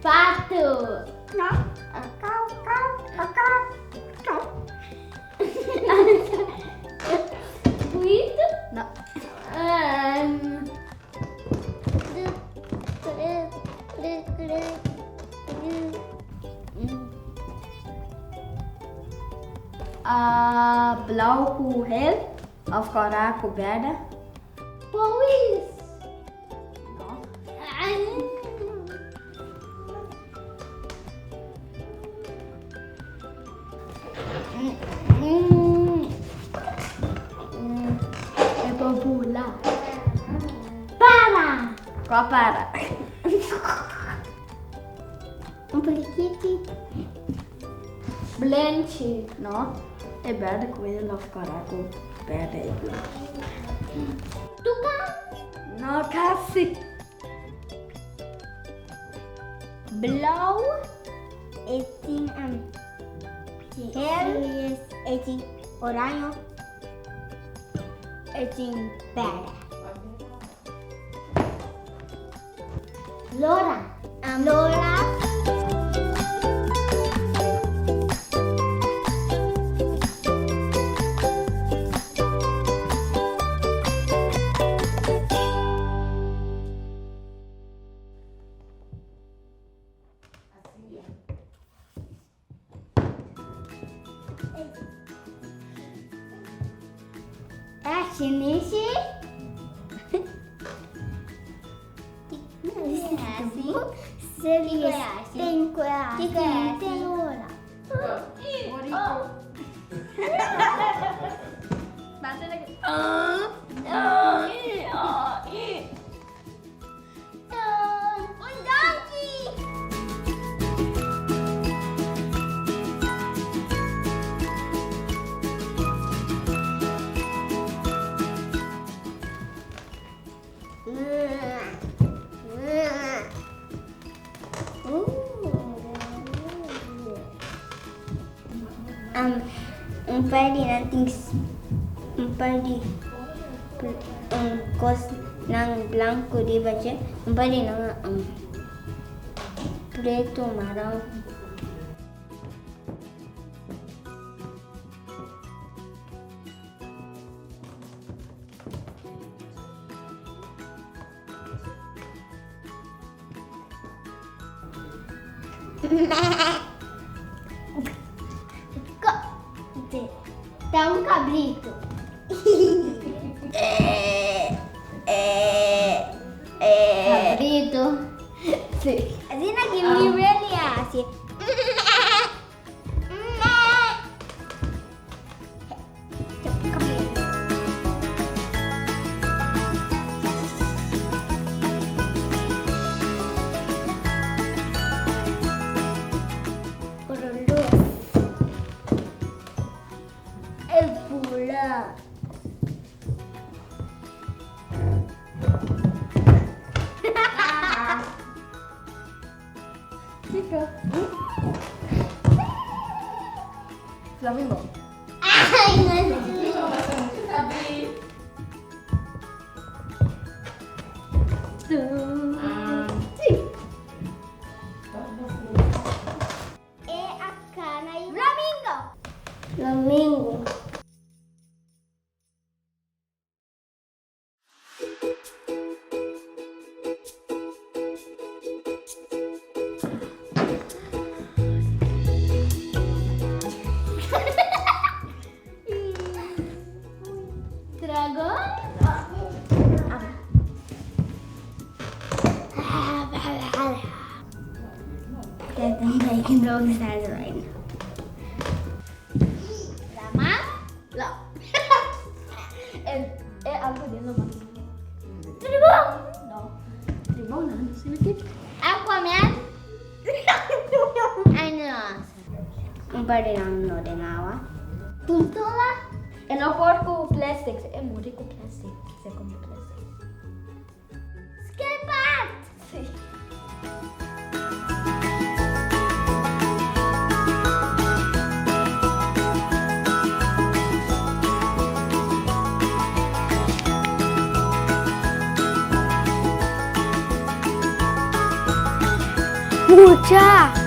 Pato. Buito. No. Blauw ku hel of kòrá ku bèrdè. Polis. No. E por bula. Para. Kua para? Un polikiti. Blenchi. No. E bèrdè ku hel of kòrá ku bèrdè i blou. Tukan. No, kasi. Blou. E tin hel. E tin oraño. E tin bèrdè. Lora. Lora. Shinishi. Un donkey! Un par di nan tin un par di kosnan blanku riba dje, un par di nan pretu, maron. Ta un cabrito. Cabrito. Sí. Asina ki mi really hasi. Kiko? Flamingo. Flamingo. Flamingo. Dragon? Let them bake those sides right now. Lama? No. E algo den lama. Tribon! No. Tribon no, sino ki. Aquaman? Ay, no. Un par di nan no den awa. Tortola? E no por ku plastic, e muri ku plastic, se come plastic. Skilpad! Si. Mucha!